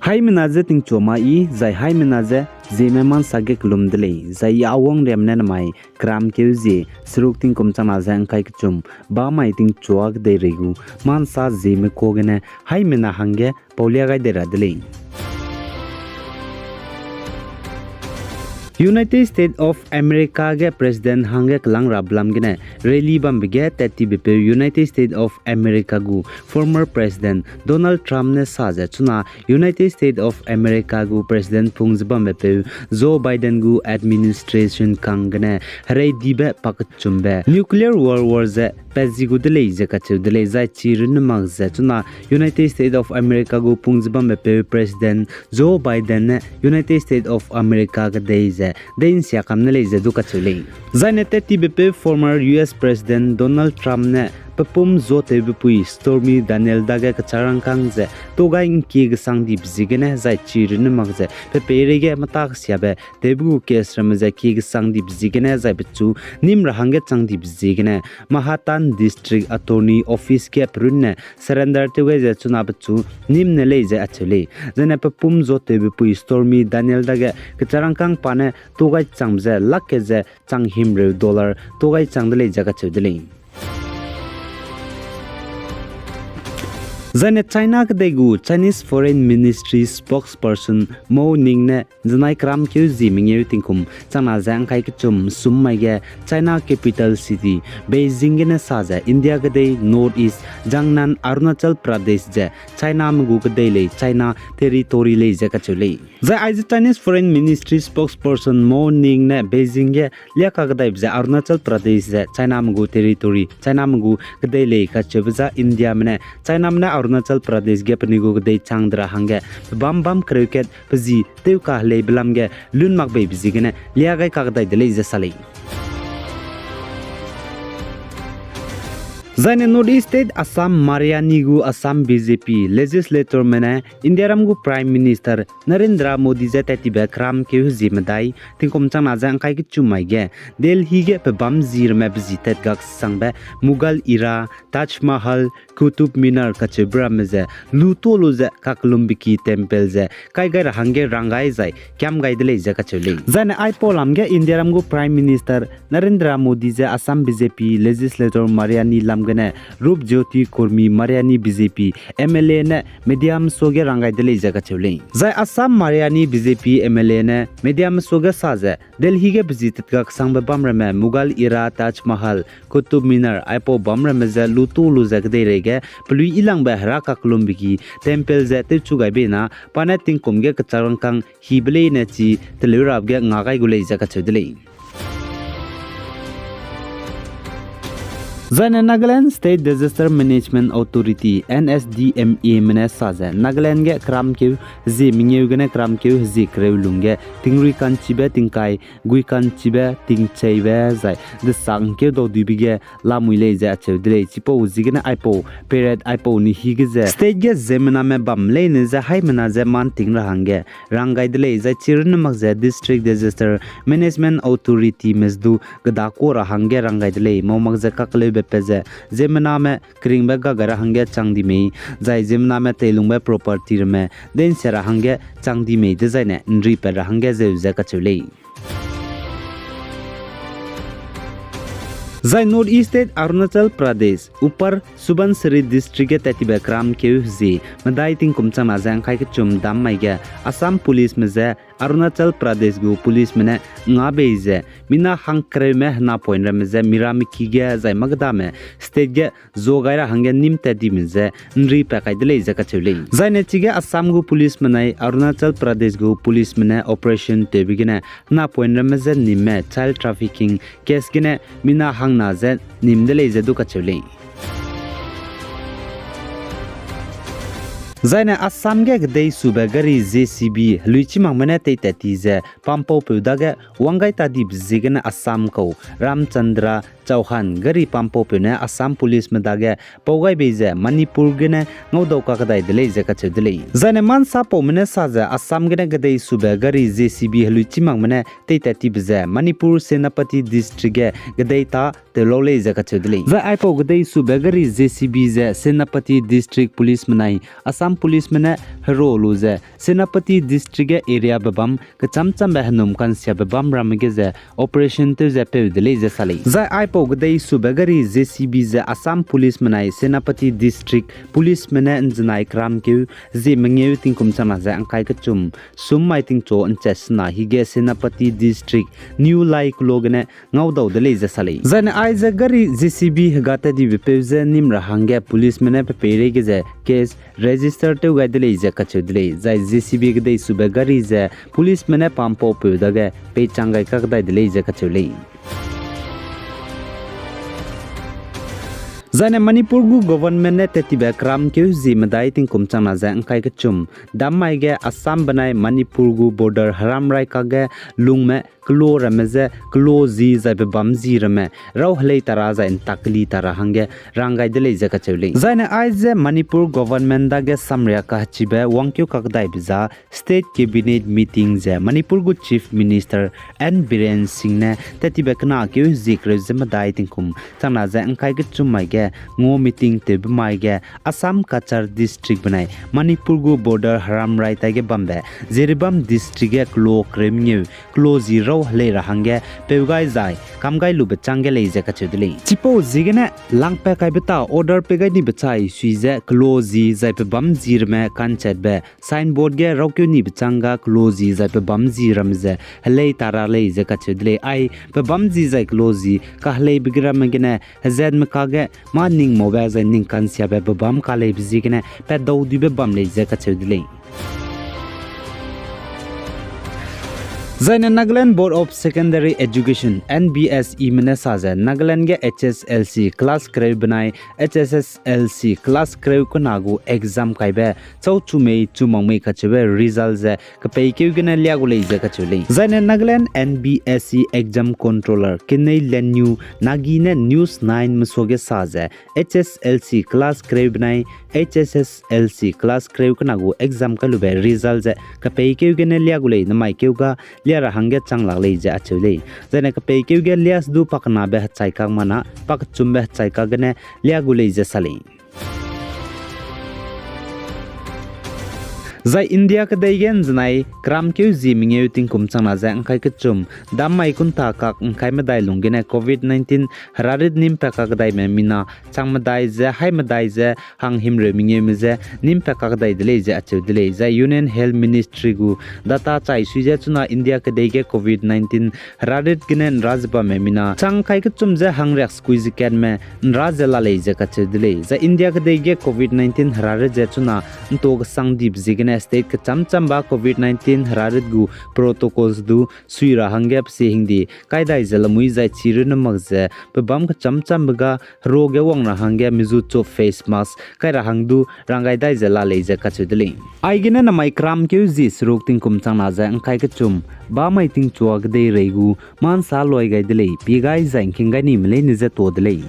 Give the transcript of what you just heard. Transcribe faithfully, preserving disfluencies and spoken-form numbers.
Haimena je tingchua ma i, zai haimena je Zeme mansa ge kelum de lei, zai i awang riam ne namai keram keu zie, seruk tingkum changna ze ngkai kechum, bamai tingchua kedei rei gu, mansa Zeme ka gene, haimena hangge paulia gai de ra de lei. United States of America ge President hangge kelang ra belam gene rally bambe ge tat tibe peu United States of America gu former President Donald Trump ne sa ze chuna United States of America gu President pung ze bambe peu Joe Biden gu administration kang gene herei dibe pakechumbe nuclear war war ze pat zi gu de lei ze kacheu de lei, zai chi runne mak ze chuna United States of America gu pung ze bambe peu President Joe Biden ne United States of America kedei ze dei nsia kam ne lei ze du kacheu lei. Zaine tat tibe peu former U S President Donald Trump ne pepum zuatewbe pui Stormy Daniel dage kecharangkang ze togai ngkie gesang dibe ziegene zai chi runne mak ze pe peireige mata kesiabe tewbe gu case ramme ze kie gesang dibe ziegene zai pechu nîm ra hangge chang dibe ziegene Manhattan District Attorney Office ge perunne surrender tew gai ze chuna pechu nîm ne lei ze acheu lei. Zaine pepum zuatewbe pui Stormy Daniel dage kecharangkang pa ne togai changbe ze lak ke ze chang himreu dollar togai chang de lei ze kacheu de lei. Zaine China kedei gu Chinese Foreign Ministry spokesperson Mao Ning ne zenai keram keu zie mengeu tingkum changna ze ngkai kechum sum mai ge China capital city Beijing gene sa ze India kedei North East zangnan Arunachal Pradesh ze Chiname gu kedei lei, China territory lei ze kacheu lei. Zai aize Chinese Foreign Ministry spokesperson Mao Ning ne Beijing ge liaka kedaibe ze Arunachal Pradesh ze Chiname gu territory, Chiname gu kedei lei kacheube za Indiame ne Chiname ne Arunachal Pradesh ge penui gu kedei chang de ra hangge pebam bam kereu kat pe zi tew kaheleibe lam ge lun mak beibe ziegene lia gai kakedai de lei ze sa lei. Zaine North East State Assam Maryani gu Assam B J P legislatorme ne Indiaram gu Prime Minister Narendra Modi je tat tibe keram keu hezie medai tingkum changna ze ngkai kechum mai ge Delhi ge pebam zi ramme be zi tat gak sangbe Mughal era Taj Mahal, Qutub Minar kacheube ramme ze lu tuâ lu ze kakellumbe ki temple ze kai gai ra hangge rang gai zai kiam gai de lei ze kacheu lei. Zaine aipau lam ge Indiaram gu Prime Minister Narendra Modi je Assam B J P legislator Maryani lam gene Rup Jyoti Kurmi Maryani B J P M L A ne mediame suage rang gai de lei ze kacheu lei. Zai Assam Maryani B J P M L A ne mediame suage sa ze Delhi ge be zi tat gak sangbe bam ramme Mughal era Taj Mahal, Qutub Minar aipau bam ramme ze lu tuâ lu ze kedeireige pelui yilangbe hera kakellumbe ki temple ze tewchu gaibe na pa ne tingkum ge kecharangkang hibe leine chi teleu rabe ge nga gai gu lei ze kacheu de lei. Zaine Nagaland State Disaster Management Authority, N S D M A me ne sa ze Nagaland ge keram keu hezie mengeu gene keram keu hezie kereu lungge tingrui kanchibe tingkai, gui kanchibe tingcheibe zai desak ngkeu dauduibe ge lamui lei ze acheu de lei. Chipau ziegene aipau period aipau nihi ge ze state ge ziemmename bam leine ze haimena ze man ting ra hangge rang gai de lei, zai chi runne mak ze District Disaster Management Authority me ze du geda kuâ ra hangge rang gai de lei, mau mak ze kakleube pat ze ziemmename keringbe ga gai ra hangge chang di mei, zai ziemmename teilungbe property ramme densia ra hangge chang di mei dezaine nripat ra hangge zeu ze kacheu lei. Zai North East State Arunachal Pradesh, Upper Subansiri District ge tat tibe keram keu hezie medai tingkum changna ze ngkai kechum dam mai ge Assam Policeme ze Arunachal Pradesh gu policeme ne nga bei ze mina hangkereume henapoint ramme ze mirameki ge zai makdame state ge zuâ gai ra hangge nîm tat dime ze nripat kai de lei ze kacheu lei. Zaine chige Assam gu policeme nai Arunachal Pradesh gu policeme ne operation tewbe gene henapoint ramme ze nîmme child trafficking case gene mina hangna ze nîm de lei ze du kacheu lei. Zaine Assam ge kedei sube gari J C B heluichimakme ne teitat ti ze pampaupeu dage wang gai ta dibe ziegene Assam kau Ramchandra Chauhan gari pampaupeu ne Assam policeme dage pau gai bei ze Manipur gene ngaudau kakdai de lei ze kacheu de lei. Zaine mansapaume ne sa ze Assam gene kedei sube gari J C B heluichimakme ne teitat tibe ze Manipur Senapati District ge kedei ta tewlau lei ze kacheu de lei. Zai aipau kedei sube gari J C B ze Senapati District policeme nai Assam Police me ne hero lu ze Senapati District ge area be bam kecham chambe henum kansiabe bam ramme ge ze operation tew ze peu de lei ze sa lei. Zai aipau kedei sube gari J C B ze Assam Police menai Senapati District Police me ne nzenai keramkeu zie mengeu tingkum changna ze ngkai kechum sum mai tingchu nchet sena hige Senapati District New Lai kelo gene ngaudau de lei ze sa lei. Zaine aize gari J C B hega tat dibe peu ze nim ra hangge police me ne pe peireige ze case register tew gai de lei ze kacheu de lei. Zai J C B kedei sube gari ze police me ne pampaupeu dage peichang gai kakdai de lei ze kacheu lei. Zaine Manipur gu government ne tat tibe keramkeu zie medai tingkum changna ze ngkai kechum dam mai ge Assam benai Manipur gu border heramrai kakge lungme kelo ramme je kelo zi zai pe bam zi ramme rau helei tara zai ntak keli tara hangge rang gai de lei ze kacheu lei. Zaine aize Manipur government dage samria kahechibe wangkeu kakdaibe za State Cabinet meeting ze Manipur gu Chief Minister N Biren Singh ne tat tibe kenakeu zie kereu ze medai tingkum changna ze ngkai kechum mai ge ngau meeting tewbe mai ge Assam Cachar District benai Manipur gu border heramrai taige bambe Jiribam District ge kelo kereu mengeu kelo zi rau helei ra hangge peu gai zai kam gai lube chang ge lei ze kacheu de lei. Chipau ziegene langpat kaibe ta order pe gai nibe chai sui ze kelo zi zai pe bam zi ramme kanchetbe signboard ge raukeu nibe chang ga kelo zi zai pe bam zi ramme ze helei tara lei ze kacheu de lei. Ai pe bam zi zai kelo zi kaheleibe ge ramme gene hezatme kage mâ ning maube zai ning kansiabe pe bam kaleibe ziegene pat dau duibe bam lei ze kacheu de lei. Zaine Nagaland Board of Secondary Education, N B S E me ne sa ze Nagaland ge H S L C class kereu benai H S S L C class kereu kena gu exam kaibe chau chu mei chu mak mei kacheube result ze kepeikeu gene lia gu lei ze kacheu lei. Zaine Nagaland N B S E exam controller Kenei Lenyu Nagi ne News Nine mesuage sa ze H S L C class kereu benai H S S L C class kereu kena gu exam kailube result ze kepeikeu gene lia gu lei, namai keu ga lia ra hangge chang lak lei ze acheu lei. Zaine kepeikeu ge lia sedu pakenabe hechai kak mana pakechumbe hechai kak gene lia gu lei ze sa lei. Zai India kedei ge nzenai keramkeu zie mengeu tingkum changna ze ngkai kechum dam mai kunta kak ngkai medai lung gene Covid nineteen herarit nim pa kakdaime mina chang medai ze hai medai ze hang himreu mengeume je nim pa kakdai de lei ze acheu de lei. Zai Union Health Ministry gu data chai sui ze chuna India kedei ge Covid nineteen herarit gene nra ze bamme mina chang kai kechum ze hangriak sekui ze katme nra ze la lei ze kacheu de lei. Zai India kedei ge Covid nineteen herarit ze chuna nto kesang dibe ziegene state kecham chamba Covid nineteen herarit gu protocols du sui ra hangge pesi hingdi kai dai ze lamui zai chi runne mak ze pe bam kecham chambe ga hero ge wang ra hangge mizu chup face mask kai ra hang du ranggai dai ze la lei ze kacheu de lei. Aigene namai keramkeu zie seruk tingkum changna ze ngkai kechum bamai tingchua kedei rei gu mansa loi gai de lei, pie gai zai ngking gai nime leine je to de lei.